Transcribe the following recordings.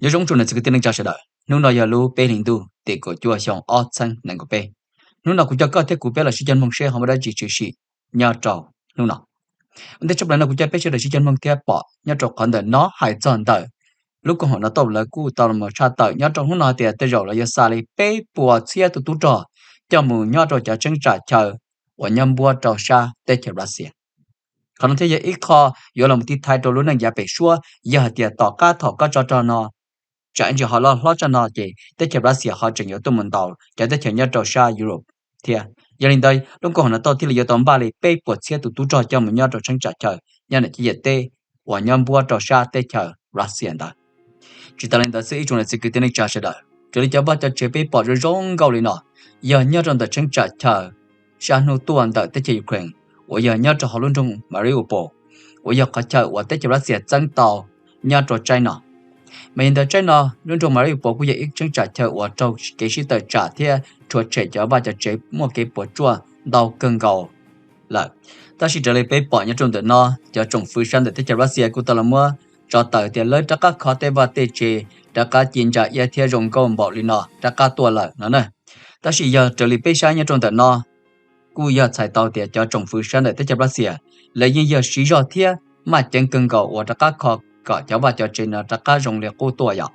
Nyob zoo tsoom niam txiv kwv tij neej tsa sawv daws, hnub no yog lub peb hlis ntuj tim kaum cuaj xyoo ob txhiab nees nkaum peb. Hnub no kuv coj koj thiab kuv peb los sib cog mloog seb ho muaj dab tsi tshwm sim nyob rau hnub no. Ua ntej tshaj plaws no kuv coj peb sawv daws sib cog mloog thiab pom nyob rau qhov ntawm no hais txog ntawm lub koom haum NATO lawv kuj tau los tshaj tawm nyob rau hnub no hais tias tej zaum lawv yuav xa li peb puas txhiab tus tub rog coj mus nyob rau cov cheeb tsam chaw uas nyob npuab rau sab teb chaws Russia. Qhov no thiaj yog ib qho yuav los tiv thaiv rau lub neej yav pem suab, yog hais tias tom qab thaum kob tsov rog no tsam ib ntsis ho loj hlob tshaj no ces teb chaws Russia ho tseem yuav tuaj mus ntaus cov teb chaws nyob rau sab Europe thiab. Yog li ntawd lub koom haum NATO thiaj li yuav tau npaj li peb puas txhiab tus tub rog coj mus nyob rau cheeb tsam chaw nyob ntawm ciam teb uas nyob npuab rau sab teb chaws Russia ntawd. Tsis tas li ntawd xwb ib tsoom niam txiv kwv tij neej tsa sawv daws, raws li cov vaj cov tsev peb pom zoo zoo nkauj li no, yog nyob rau ntawm cheeb tsam chaw sab hnub tuaj ntawm teb chaws Ukraine uas yog nyob rau hauv lub nroog Mariupol, uas yog qhov chaw uas teb chaws Russia txeeb tau nyob rau tsaib no. Mas yog ntawd tsaib no lub nroog Mariupol kuj yog ib cheeb tsam chaw uas raug kev sib tawm tsam thiab rhuav tshem cov vaj cov tsev muaj kev puas tsuaj ntau kawg nkaus lawm. Tab sis raws li peb pom nyob rau ntawm no, cov tsoom fwv sab ntawm teb chaws Russia kuj tau los muab tso tawm tias lawv rov qab kho tej vaj tej tsev, rov qab ci ntsa iab thiab zoo nkauj npaum li no rov qab tuaj lawm no na. Tab sis yog raws li peb saib nyob rau ntawm no, kuj yog txhais tau tias cov tsoom fwv sab ntawm teb chaws Russia lawv yeej yog siv zog thiab maj ceev kawg nkaus uas rov qab kho kom cov vaj cov tsev no rov qab zoo li qub tuaj yom.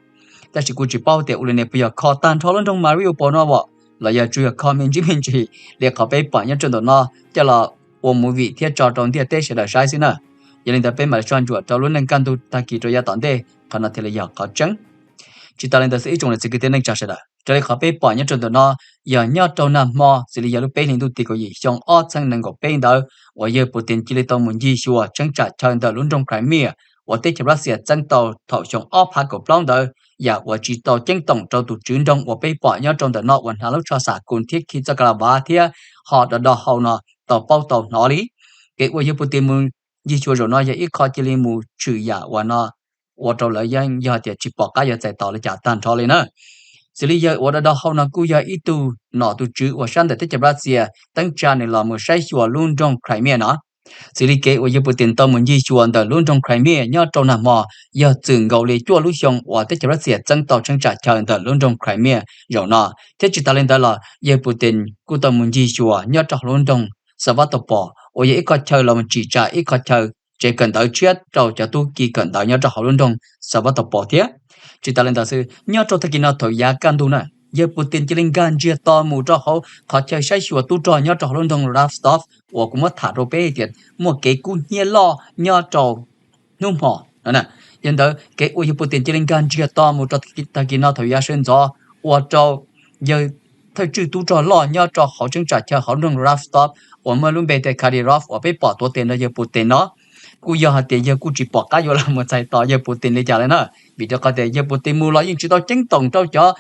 Tab sis kuj tsis paub tias ua li ne puas yog kho tag nrho lub nroog Mariupol no as, los yog tsuas yog kho me ntsis me ntsis li qhov peb pom nyob rau ntawm no coj los ua movie thiab tso rau ntiaj teb sawv daws saib xwb na. Yog li ntawd peb mam li soj ntsuam rau lub neej kaj ntug tag kis rau yav tom ntej qhov no thiaj li yog qhov tseeb. Tsis tas li ntawd xwb ib tsoom niam txiv kwv tij neej tsa sawv daws, raws li qhov peb pom nyob rau ntawm no, yog nyob rau nag hmo xws li yog lub peb hlis ntuj tim kaum yim xyoo ob txhiab nees nkaum peb ntawd uas yawg Putin cia li tau mus ncig xyuas cheeb tsam chaw ntawm lub nroog Crimea uas teb chaws Russia txeeb tau thaum xyoo ob phav kaum plaub ntawd, yam uas tsis tau ceeb toom rau tus tswv nroog uas peb pom nyob rau ntawm no uas hnav lub tsho xam kus thiab khi txoj ka la vav thiab ho do do hau no tau paub tau hnov li. Kev uas yawg Putin mus ncig xyuas zaum no yog ib qho cia li mus tshwm yam uas no ua rau lawv yeej yog tias tsis pom qab yuav txais tos li cas tag nrho li na. Xws li yawg uas do do hau no kuj yog ib tug nom tus tswv uas sab ntawm teb chaws Russia teeb tsa nws los mus saib xyuas lub nroog Crimea no. Xws li kev uas yawg Putin tau mus ncig xyuas ntawm lub nroog Crimea nyob rau nag hmo yog txwm nkaus li cuaj lub xyoo uas teb chaws Russia txeeb tau cheeb tsam chaw ntawm lub nroog Crimea zaum no, thiab tsis tas li ntawd los yawg Putin kuj tau mus ncig xyuas nyob rau hauv lub nroog Sevastopol uas yog ib qho chaw los mus tsim tsa ib qho chaw tsev kawm ntawv tshiab rau cov tub ki kawm ntawv nyob rau hauv lub nroog Sevastopol thiab. Tsis tas li ntawd xwb, nyob rau tag kis no thaum yav kaj ntug na, yawg Putin cia li nkag ntsiag to mus rau hauv qhov chaw saib xyuas tub rog nyob rau hauv lub nroog Rostov uas kuv muab tham rau peb tias muaj kev kub hnyiab loj nyob rau hnub hmo no. Yog ntawd kev uas yawg Putin cia li nkag ntsiag to mus rau tag kis no thaum yav sawv ntxov ua rau yawg thawj tswj tub rog loj nyob rau hauv cheeb tsam chaw hauv lub nroog Rostov uas muaj lub npe tias Kadyrov uas peb pom tuav tes nrog yawg Putin no, kuj yog hais tias yawg kuj tsis pom qab yuav los mus txais tos yawg Putin li cas li na. Vim rau qhov tias yawg Putin mus los yeej tsis tau ceeb toom rau cov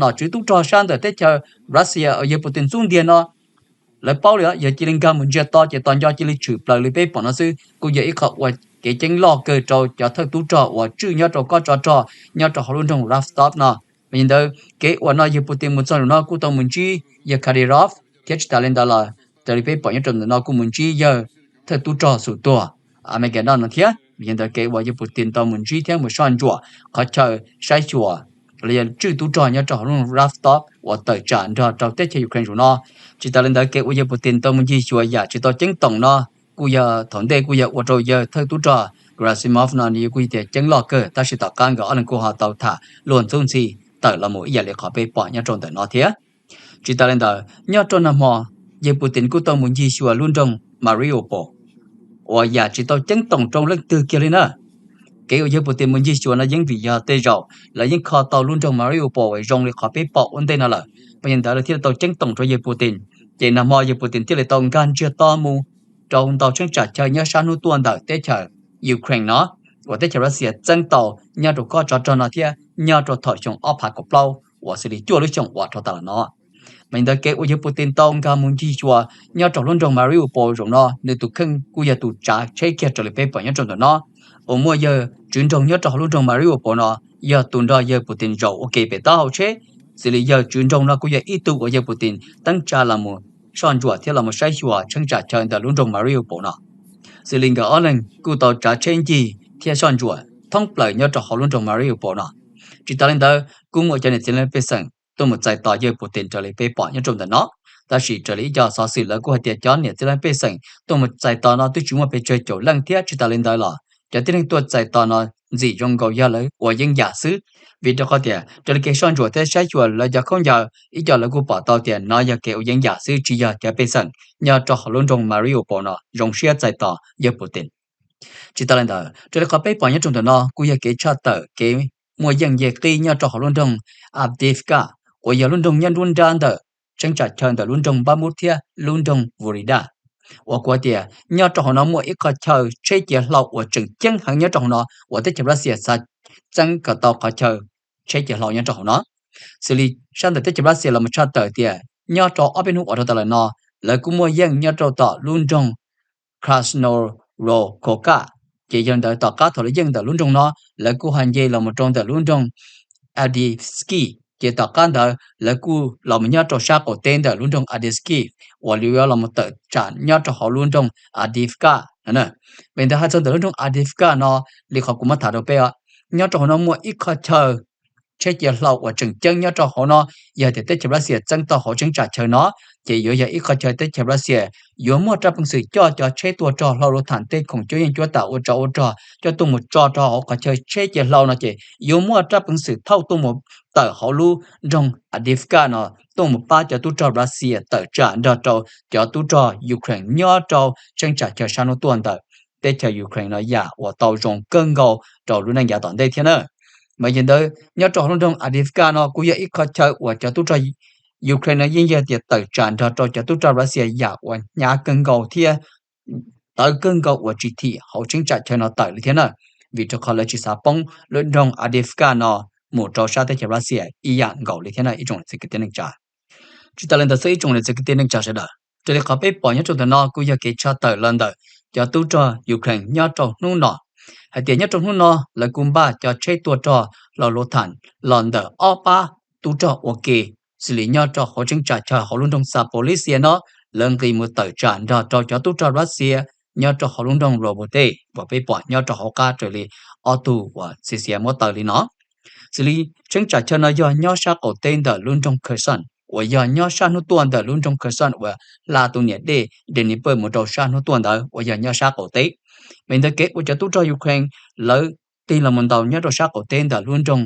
nom tswv tub rog sab ntawm teb chaws Russia uas yawg Putin ntxub ntiag no. Lawv paub li os, yawg cia li nkag mus ntsiag to ces tos nco cia li tshwm plaws li peb pom no xwb, kuj yog ib qho ua kev ceeb loj kawg rau cov thawj tub rog uas tswj nyob rau kob tsov rog nyob rau hauv lub nroog Rostov no. Mas yog ntawd kev uas no yawg Putin mus txog zaum no kuj tau mus ntsib yawg Kadyrov thiab tsis tas li ntawd los raws li peb pom nyob rau ntawm no kuj mus ntsib yawg thawj tub rog xum tuag Amagedon no thiab. Mas yog ntawd kev uas yawg Putin tau mus ntsib thiab mus soj ntsuam qhov chaw saib xyuas los yog tswj tub rog nyob rau hauv lub nroog Rostov uas tawm tsam nrog rau teb chaws Ukraine zaum no. Tsis tas li ntawd kev uas yawg Putin tau mus ncig xyuas yam tsis tau ceeb toom no kuj yog thaum ntej kuj yog ua rau yawg thawj tub rog Gerasimov no nws kuj yog tias ceeb loj kawg, tab sis tom qab nkawd ob leeg kuj ho tau tham luag ntxub ntxhi tawm los mus ib yam li qhov peb pom nyob rau ntawm no thiab. Tsis tas li ntawd nyob rau nag hmo, yawg Putin kuj tau mus ncig xyuas lub nroog Mariupol uas yam tsis tau ceeb toom rau leej twg kiag li na. Kev uas yawg Putin mus ncig xyuas no yeej vim yog tej zaum lawv yeej kho tau lub nroog Mariupol uas zoo li qhov peb pom ua ntej no lawm, mas yog ntawd lawv thiaj li tau ceeb toom rau yawg Putin. Ces nag hmo yawg Putin thiaj li tau nkag ntsiag to mus rau ntau cheeb tsam chaw nyob sab hnub tuaj ntawm teb chaws Ukraine no uas teb chaws Russia txeeb tau nyob rau kob tsov rog no thiab nyob rau thaum xyoo ob phav kaum plaub uas xws li cuaj lub xyoo uas dhau tas los no. Mas li ntawd kev uas yawg Putin tau nkag mus ncig xyuas nyob rau lub nroog Mariupol zaum no nws tus kheej kuj yog tus tsav tsheb kiag raws li peb pom nyob rau ntawm no, uas muaj yawg tswv nroog nyob rau hauv lub nroog Mariupol no yog tus nrog yawg Putin zaum ua ke pem taub hau tsheb. Xws li yawg tswv nroog no kuj yog ib tug uas yawg Putin teeb tsa los mus soj ntsuam thiab los mus saib xyuas cheeb tsam chaw ntawm lub nroog Mariupol no. Xws li nkawd ob leeg kuj tau tsav tsheb ncig thiab soj ntsuam thoob plaws nyob rau hauv lub nroog Mariupol no. Tsis tas li ntawd kuj muaj cov niam txiv leej pej xeem tuaj mus txais tos yawg Putin raws li peb pom nyob rau ntawm no. Tab sis raws li ib co xov xwm lawv kuj hais tias cov niam txiv leej pej xeem tuaj mus txais tos no twb tsis muaj pes tsawg caum leej thiab. Tsis tas li ntawd los cov tib neeg tuaj txais tos no ntxim zoo nkaus yog lawv ua yeeb yam xwb, vim rau qhov tias raws li kev soj ntsuam thiab saib xyuas lawv cov khaub ncaws ib co lawv kuj pom tau tias no yog kev ua yeeb yam xwb tsis yog cov pej xeem nyob rau hauv lub nroog Mariupol no zoo siab txais tos yawg Putin. Tsis tas li ntawd raws li qhov peb pom nyob rau ntawm no kuj yog kev tshaj tawm kev muaj yeej yeg qib nyob rau hauv lub nroog Avdiivka uas yog lub nroog nyob nruab nrab ntawm cheeb tsam chaw ntawm lub nroog Bakhmut thiab lub nroog Vuhledar, uas kuv tias nyob rau hauv no muaj ib qhov chaw tsheb cia hlau uas tseem ceeb heev nyob rau hauv no uas teb chaws Russia xav txeeb kom tau qhov chaw tsheb cia hlau nyob rau hauv no. Xws li sab ntawm teb chaws Russia los mus tshaj tawm tias nyob rau ob peb hnub uas dhau tas los no lawv kuj muaj yeej nyob rau tom lub nroog Krasnoyarskoka. Ces yog li ntawd tom qab thaum lawv yeej ntawm lub nroog no lawv kuj ho nce los mus rau ntawm lub nroog Avdiivka, ces tom qab ntawd lawv kuj los mus nyob rau sab qaum teb ntawm lub nroog Avdiivka uas yuav los mus tawm tsam nyob rau hauv lub nroog Avdiivka no. Vim ntawd hais txog ntawm lub nroog Avdiivka no li qhov kuv muab tham rau peb, nyob rau hauv no muaj ib qhov chaw tsheb cia hlau uas tseem ceeb nyob rau hauv no. Yog tias teb chaws Russia txeeb tau hauv cheeb tsam chaw no ces yuav yog ib qhov chaw teb chaws Russia yuav muaj rab peev xwm coj cov tsheb tua rog hlau lus tham tej khoom cuab yeej cuab tam ua tsov ua rog coj tuaj mus tso rau hauv qhov chaw tsheb cia hlau no ces yuav muaj rab peev xwm thauj tuaj mus tawm hauv lub nroog Avdiivka no tuaj mus pab cov tub rog Russia tawm tsam nrog rau cov tub rog Ukraine nyob rau cheeb tsam chaw sab hnub tuaj ntawm teb chaws Ukraine no yam uas tau zoo kawg nkaus rau lub neej yav tom ntej thiab na. Mas yog li ntawd nyob rau hauv lub nroog Avdiivka no kuj yog ib qhov chaw uas cov tub rog Ukraine no yeej yog tias tawm tsam nrog rau cov tub rog Russia yam uas hnyav kawg nkaus thiab tawv kawg nkaus uas tsis thim hauv cheeb tsam chaw no tawm li thiab na, vim rau qhov lawv tsis xav poob lub nroog Avdiivka no mus rau sab teb chaws Russia ib yam nkaus li thiab na ib tsoom niam txiv kwv tij neej tsa. Tsis tas li ntawd xwb ib tsoom niam txiv kwv tij neej tsa sawv daws, raws li qhov peb pom nyob rau ntawm no kuj yog kev tshaj tawm los ntawm cov tub rog Ukraine nyob rau hnub no hais tias nyob rau hnub no lawv kuj npaj cov tsheb tua rog hlau lus tham los ntawm ob pab tub rog ua ke, xws li nyob rau hauv cheeb tsam chaw hauv lub nroog Zaporizhzhia no, lawv nqis mus tawm tsam nrog rau cov tub rog Russia nyob rau hauv lub nroog Roboty uas peb pom nyob rau hauv qab raws li ob tug uas xiv xiav muab taw li no. Xws li cheeb tsam chaw no yog nyob sab qaum teb ntawm lub nroog Kherson uas yog nyob sab hnub tuaj ntawm lub nroog Kherson uas hla tus niam dej Dnipro mus rau sab hnub tuaj ntawd uas yog nyob sab qaum teb. Vim ntawd kev uas cov tub rog Ukraine lawv tig los mus ntaus nyob rau sab qaum teb ntawm lub nroog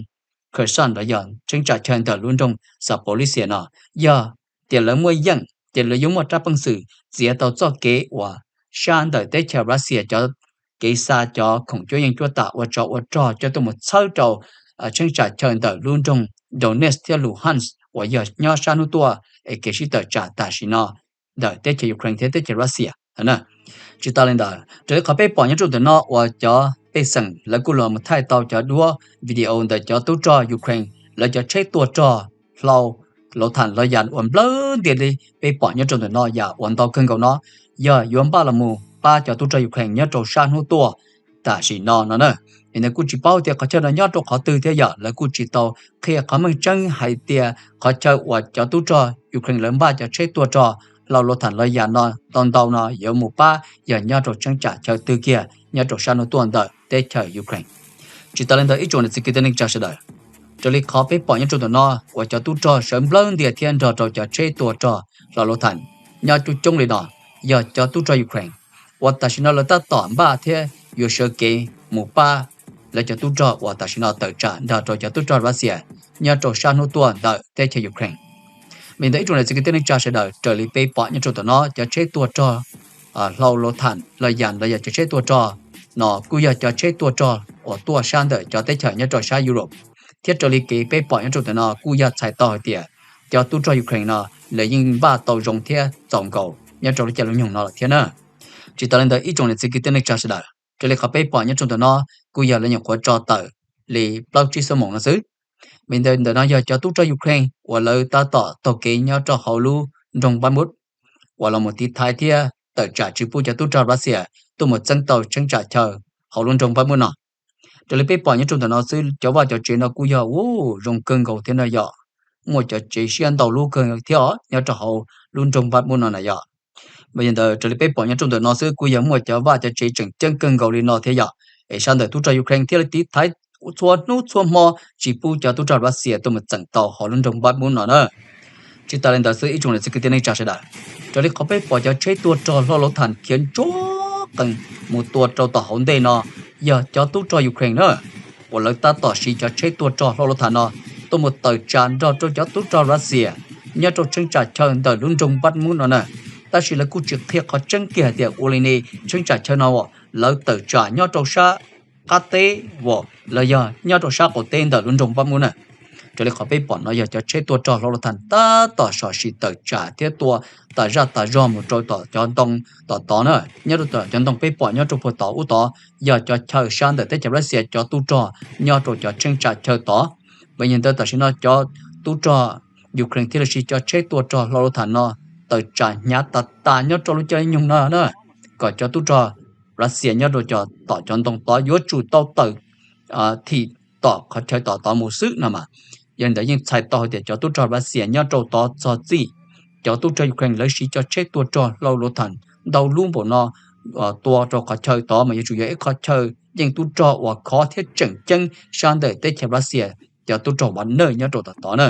Kherson los yog cheeb tsam chaw ntawm lub nroog Zaporizhzhia no yog tias lawv muaj yeej ces lawv yuav muaj rab peev xwm txiav tau txoj kev uas sab ntawm teb chaws Russia cov kev xa cov khoom cuab yeej cuab tam ua tsov ua rog coj tuaj mus txhawb rau cheeb tsam chaw ntawm lub nroog Donetsk thiab Luhansk uas yog nyob sab hnub tuaj es kev sib tawm tsam tam sim no ntawm teb chaws Ukraine thiab teb chaws Russia. Tsis tas li ntawd raws li qhov peb pom nyob rau ntawm no uas cov pej xeem lawv kuj los mus thaij tau cov duab video ntawm cov tub rog Ukraine lawv cov tsheb tua rog hlau lus tham los yam uas nplawg ntiag li peb pom nyob rau ntawm no yam uas ntau kawg nkaus no yog yuav npaj los mus pab cov tub rog Ukraine nyob rau sab hnub tuaj tam sim no no na. Vim ntawd kuj tsis paub tias qhov chaw no nyob rau qhov twg thiab yog lawv kuj tsis tau qhia qhov meej tseeb hais tias qhov chaw uas cov tub rog Ukraine lawv npaj cov tsheb tua rog hlau lus tham los yam no ntau ntau no yuav mus pab yog nyob rau cheeb tsam chaw twg kiag nyob rau sab hnub tuaj ntawm teb chaws Ukraine. Tsis tas li ntawd ib tsoom niam txiv kwv tij neej tsa sawv daws, raws li qhov peb pom nyob rau ntawm no uas cov tub rog sawv nplawg ntiag thiab nrog rau cov tsheb tua rog hlau lus tham nyob coob coob li no yog cov tub rog Ukraine uas tam sim no lawv tab tom npaj thiab yuav sawv kev mus pab lawv cov tub rog uas tam sim no tawm tsam nrog rau cov tub rog Russia nyob rau sab hnub tuaj ntawm teb chaws Ukraine. Vim ntawd ib tsoom niam txiv kwv tij neej tsa sawv daws, raws li peb pom nyob rau ntawm no cov tsheb tua rog hlau lus tham los yam los yog cov tsheb tua rog no kuj yog cov tsheb tua rog uas tuaj sab ntawm cov teb chaws nyob rau sab Europe, thiab raws li kev peb pom nyob rau ntawm no kuj yog txhais tau hais tias cov tub rog Ukraine no lawv yeej npaj tau zoo thiab txaus nkaus nyob rau lub caij lub nyoog no lawm thiab na. Tsis tas li ntawd ib tsoom niam txiv kwv tij neej tsa sawv daws, raws li qhov peb pom nyob rau ntawm no kuj yog lawv nyuam qhuav tso tawm li plaub tsib xuab moos no xwb. Vim ntawd ntawm no yog cov tub rog Ukraine uas lawv tab tom taug kev nyob rau hauv lub nroog Bakhmut uas los mus tiv thaiv thiab tawm tsam tsis pub cov tub rog Russia tuaj mus txeeb tau cheeb tsam chaw hauv lub nroog Bakhmut no. Raws li peb pom nyob rau ntawm no xwb cov vaj cov tsev no kuj yog ua zoo kawg nkaus thiab no yog muaj cov tsev siab ntau lub kawg thiab os nyob rau hauv lub nroog Bakhmut no na yog. Mas yog ntawd raws li peb pom nyob rau ntawm no xwb kuj yog muaj cov vaj cov tsev tseem ceeb kawg nkaus li no thiab yog es sab ntawm tub rog Ukraine thiaj li tiv thaiv txhua hnub txhua hmo tsis pub cov tub rog Russia tuaj mus txeem tau hauv lub nroog Bakhmut no na. Tsis tas li ntawd xwb ib tsoom niam txiv kwv tij neej tsa sawv daws, raws li qhov peb pom cov tsheb tuaj rog hlob luv thas khiav ntsuag qees mus tua rau tom hauv ntej no yog cov tub rog Ukraine na, uas lawv tab tom siv cov tsheb tuaj rog hlob luv thas no tuaj mus tawm tsam nrog rau cov tub rog Russia nyob rau cheeb tsam chaw ntawm lub nroog Bakhmut no na. Tab sis lawv kuj tsis qhia qhov tseeb kiag hais tias ua li ne cheeb tsam chaw no lawv tawm tsam nyob rau sab qab teb los yog nyob rau sab qaum teb ntawm lub nroog Bakhmut na. Raws li qhov peb pom no yog cov tsheb tuaj rog hlob luv thas tab tom sim tawm tsam thiab tua tas zaj tas zog mus rau tom cov ntoo tom tod na. Nyob rau tom cov ntoo peb pom nyob rau puag tod ub tod yog cov chaw sab ntawm teb chaws Russia cov tub rog nyob rau cov cheeb tsam chaw tod. Mas yog ntawd tam sim no cov tub rog Ukraine thiaj li siv cov tsheb tuaj rog hlob luv thas no tawm tsam hnyav tas tas nyob rau lub caij nyoog no na, kom cov tub rog Russia nyob rau cov tom cov ntoo tod yuav tsum tau tawm thim tom qhov chaw tom tod mus xwb no mas. Yog li ntawd yeej txhais tau hais tias cov tub rog Russia nyob rau tod txog txij cov tub rog Ukraine lawv siv cov tsheb tuaj rog hlob luv thas ntau lub npaum no tua rau qhov chaw tod mas yuav tsum yog ib qhov chaw yeej tub rog uas khov thiab tseem ceeb sab ntawm teb chaws Russia cov tub rog Wagner nyob rau tom tod na.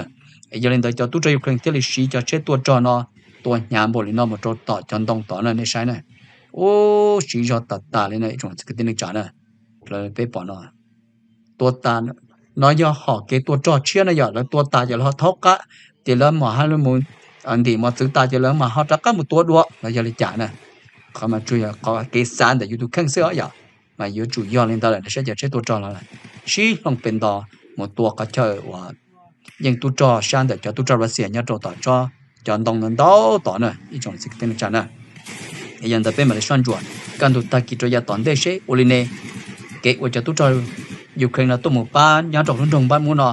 Yog li ntawd cov tub rog Ukraine thiaj li siv cov tsheb tuaj rog no tua hnyav npaum li no mus rau tom cov ntoo tod na nej saib na. Ub, siv zog tas tas li no ib tsoom kwv tij neej tsa na. Peb pom no tua tas no yog hom kev tua rog tshiab no yog lawv tua tas ces lawv ho thaub qab, ces lawv mam ho mus ntim mos txwv tas ces lawv mam ho rov qab mus tua dua los yog li cas na. Qhov mas tsuas yog qhov kev xav ntawm yus tus kheej xwb os yom. Mas yuav tsum yog li ntawd lawm saib cov tsheb tuaj rog los sib hloov pes nto mus tua qhov chaw uas yeej tub rog sab ntawm cov tub rog Russia nyob rau tom tsob cov ntoo ntau ntau tod na ib tsoom kwv tij neej tsa na. Yog ntawd peb mam li soj ntsuam kaj ntug tag kis rau yav tom ntej seb ua li ne kev uas cov tub rog Ukraine no tuaj mus pab nyob rau lub nroog Bakhmut no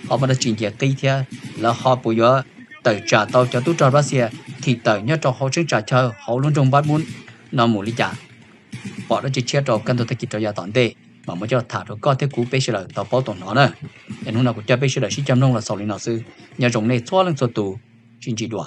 ho muaj dab tsi nce qib thiab lawv ho puas yuav tawm tsam tau cov tub rog Russia thim tawm nyob rau hauv cheeb tsam chaw hauv lub nroog Bakhmut no mus li cas. Pom dab tsi tshiab rau kaj ntug tag kis rau yav tom ntej mas muab coj los tham rau koj thiab kuv peb sawv daws tau paub tau hnov na. Es hnub no kuv coj peb sawv daws sib cog mloog los xaus li no xwb, nyob zoo nej txhua leej txhua tus, sib ntsib dua.